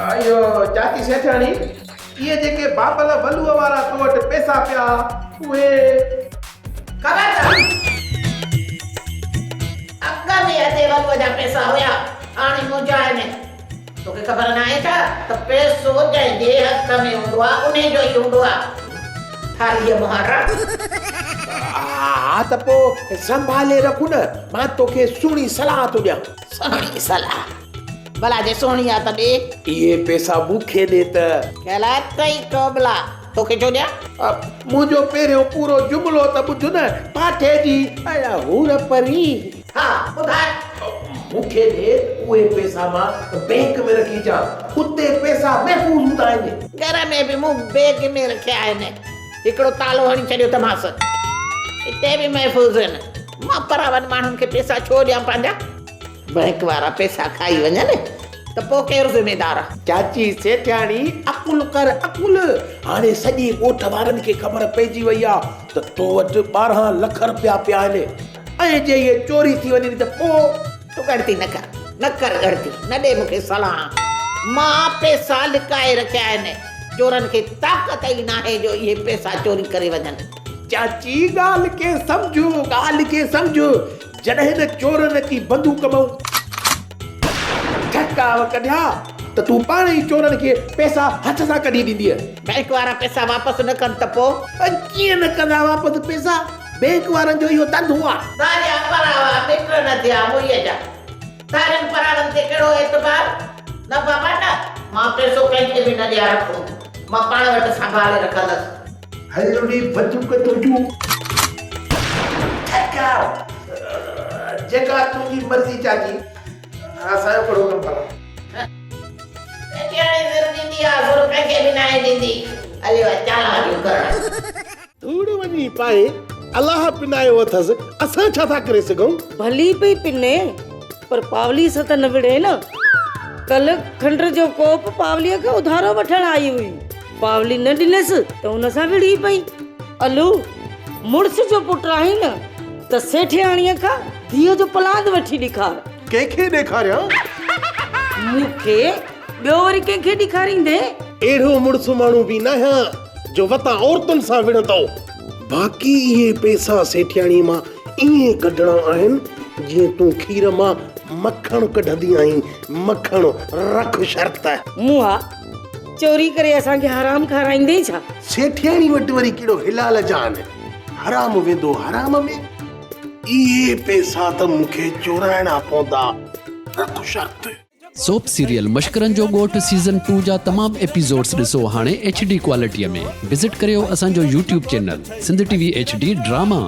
اهو چاچي سيٺياڻي، اهي جيڪي بابل ولوء وارا تو وٽ پئسا پيا، اهي. خبردار! اڳ ۾ ادي ولوء جا پئسا هيا، هاڻي منهنجا آهن. توکي خبر ناهي ڇا ته پئسو جنهن جي هٿ ۾ هوندو آهي، انهي جو ئي هوندو آهي. ٿالهيء مهارا. ها ته پوء سنڀالي رک نه، مان توکي سهڻي صلاح ٿو ڏيان. سهڻي صلاح! ڀلا جي سهڻي آ ته ڏي. اهي پئسا مون کي ڏي ته. خيال اٿئي ڪوبلا، توکي ڇو ڏيان؟ منهنجو پهريون پورو جملو ته ٻڌ نه، پاٺي جي هور پري. ها ٻڌاء. مون کي ڏي اهي پئسا مان بينڪ ۾ رکي اچان، اتي پئسا محفوظ هوندا آهن. گهر ۾ به مون بيگ ۾ رکيا آهن، هڪڙو تالو هڻي ڇڏيو اٿمانس، اتي به محفوظ آهن. مان پراون ماڻهن کي پئسا ڇو ڏيان پنهنجا؟ بئنڪ وارا پئسا کائي وڃن ته پوء ڪير ذميدار؟ چاچي سيٺياڻي عقل ڪر عقل، هاڻي سڄي ڳوٺ وارن کي خبر پئجي وئي آ ته تو وٽ 12 لک رپيا پيا آهن ۽ جي اهي چوري ٿي وڃن ته پوء؟ تون ڳڻتي نه ڪر، نه ڪر ڳڻتي، نه ڏي مون کي صلاح. مان پئسا لڪائي رکيا آهن، چورن کي طاقت ئي ناهي جو اهي پئسا چوري ڪري وڃن. چاچي ڳالهه کي سمجهه، ڳالهه کي سمجهه، جڏهن نه چورن اچي بندوق مان ٺڪاء ڪڍيا ته تون پاڻ ئي چورن کي پئسا هٿ سان ڪڍي ڏيندينء. بئنڪ وارا پئسا واپس نه ڪن ته پوء؟ ڪيئن نه ڪندا واپس پئسا؟ بئنڪ وارن جو اهو ڌنڌو آ. ڌاريا پراوا مٽ نه ٿيا موئيء جا. ڌارين پراون تي ڪهڙو اعتبار؟ نه بابا نه، مان پئسو ڪنهن کي به نه ڏيان رکون، مان پاڻ وٽ سنڀالي رکندس. هل ڙي بندوق تنهنجون ٺڪاء. جيڪا تنهنجي مرضي چاچي، اسان جو ڪهڙو ڪم ڀلا. سيٺياڻي زر ڏيندي آ، زر ڪنهن کي به ناهي ڏيندي. هليو آ چالاڪيون ڪرڻ. ڌوڙ وڃي پائي، الله پنايو اٿس، اسان ڇا ٿا ڪري سگهون؟ ڀلي پئي پني، پر پاوليء سان ته نه وڙهي نه. ڪلهه کنڊ جو ڪوپ پاوليء کان اڌارو وٺڻ آئي هئي. پاولي نه ڏنس ته هن سان وڙهي پئي. الو، مڙس جو پٽ آهين نه ته سيٺياڻيء کان ڌيء جو پلاند وٺي ڏيکار. ڪنهن کي ڏيکاريان؟ مون کي، ٻيو وري ڪنهن کي ڏيکاريندين؟ اهڙو مڙس ماڻهو به ناهيان جو وتان عورتن سان وڙهندو. باقي اهي پئسا سيٺياڻيء مان ائين ڪڍڻا آهن جيئن تون کير مان مکڻ ڪڍندي آهين، مکڻ، رک شرط. مون ها چوري ڪري اسان کي حرام کارائيندين ڇا؟ سيٺياڻي وٽ وري ڪهڙو حلال جان، حرام ويندو حرام ۾. اهي پئسا ته مون کي چورائڻا پوندا، رک شرط. سوپ سيريل مشڪرن جو ڳوٺ سيزن ٽو جا تمام ايپيسوڊس ڏسو هاڻي ايڇ ڊي ڪوالٽي ۾ وزٽ ڪريو اسان جو YouTube channel Sindh T V H D drama.